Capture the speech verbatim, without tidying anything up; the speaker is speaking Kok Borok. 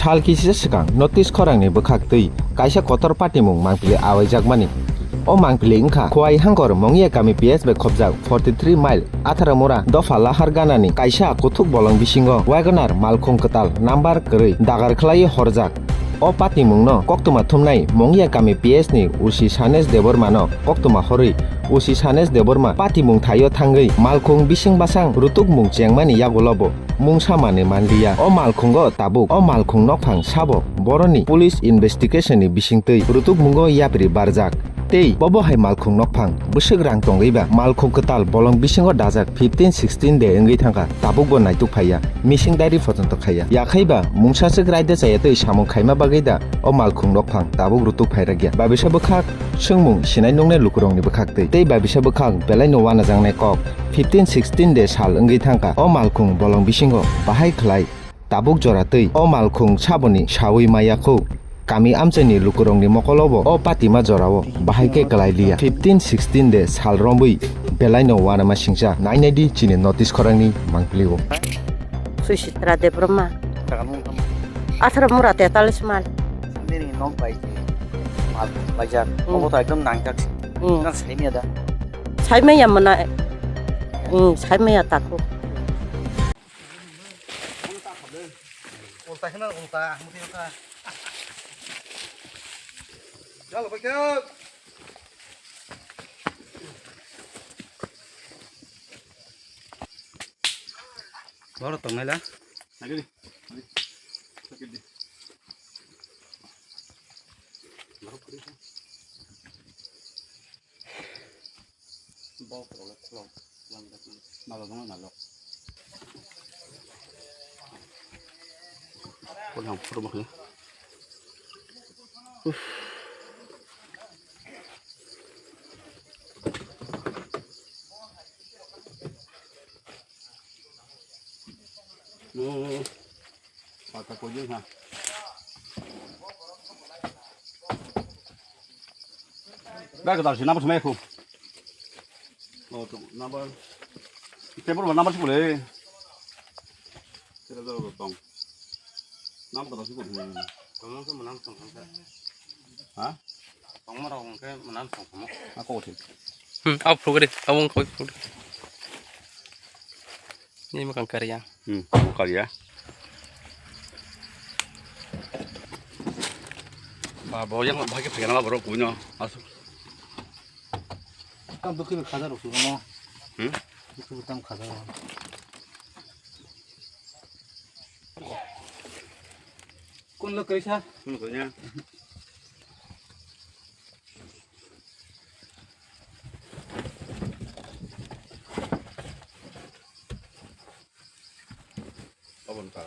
Sal kisa swkang notice khorangni bwkhak twi kaisa kotor patimung mangpili awaijakmani. O mangpili wngkha Khowai Hangkor Mongya kami P S bai khopjak forty three mile Atharamura dopha Lahar ganani kaisa kuthuk bolong bisingo Wagoner malkhung kwtal number kwrwi dagar khlaiwi horjak. O patimungno koktwma thumnai Mongya kami P S ni O C Sanesh Debbarmano koktwma horwi O C Sanesh Debbarma patimung thaio thangwi malkhung bising bwsang rutukmung chengmani yagulobo mungsa manwi manliya. O malkhungo tabuk o malkhung nokphang sabo boroni police investigation ni bisingtwi rutukmungo yapri barjak. Tei bobo hai malkhung nokphang bwswk rang tongwi ba malkhung kwtal bolong bisingo dajak fifteen sixteen de wngwi thangkha, tabukbo naituk phaiya, mising diary pojonto khaiya. Yakhai ba mungsaswk raida chaya twi samung khaima bagwi da o malkhung nokphang tabuk rutuk phairakya. Babisa bwkhak swngmung sinai nuknai lukurokni bwkhak twi. Tei babisa bwkhak belaino wanajaknai kok. Fifteen sixteen de sal wngwi thangkha o malkhung bolong bisingo bahai khlai tabuk jora twi o malkhung saboni sawi maya khu. Kami amchaini lukurokni mokolobo o patima jorao bahai khe kwlai liya. Fifteen sixteen de sal romwi belaino wanama singcha. Nainai di chini notice khorangni mangpili o. Susitra Debbarma. Atharamura tetalis mal. Nini nok bai je mal bajar. Hmm. Obo to ekdom nangjak se. Hmm. Nang saimaya da? Saimaya mana? Hmm, saimaya taku. Ulta kheno ulta, muti ulta. Jalo bai khe. Boro tongnai la? Lagi di. Lagi. Sakit di. Bok rok le khulok. Nalo dong nalo. Kol yang pura makhni. Hmm. Kata ko jeng ha. Dah kita sih, number sama aku. Oh, tuh, number. Paper mana number sih boleh? Kita tahu tong. Number kita sih boleh. Tongmung khe mwnam tong kha. Ha? Tongma rok hwnkhe mwnam tong kha. Ako uthi. Hmm, abo phuluk de, abo wngkha phuluk. Ni mwkhang kariya. Hmm, kariya. Ba, bo yang bhagi phagana la borok kuino. Asu. Tam dukhi be khajar usu no. Hmm? Dukhi be tam khajar. Kun lo kaisa? Kun lo kaisa? Abon ka.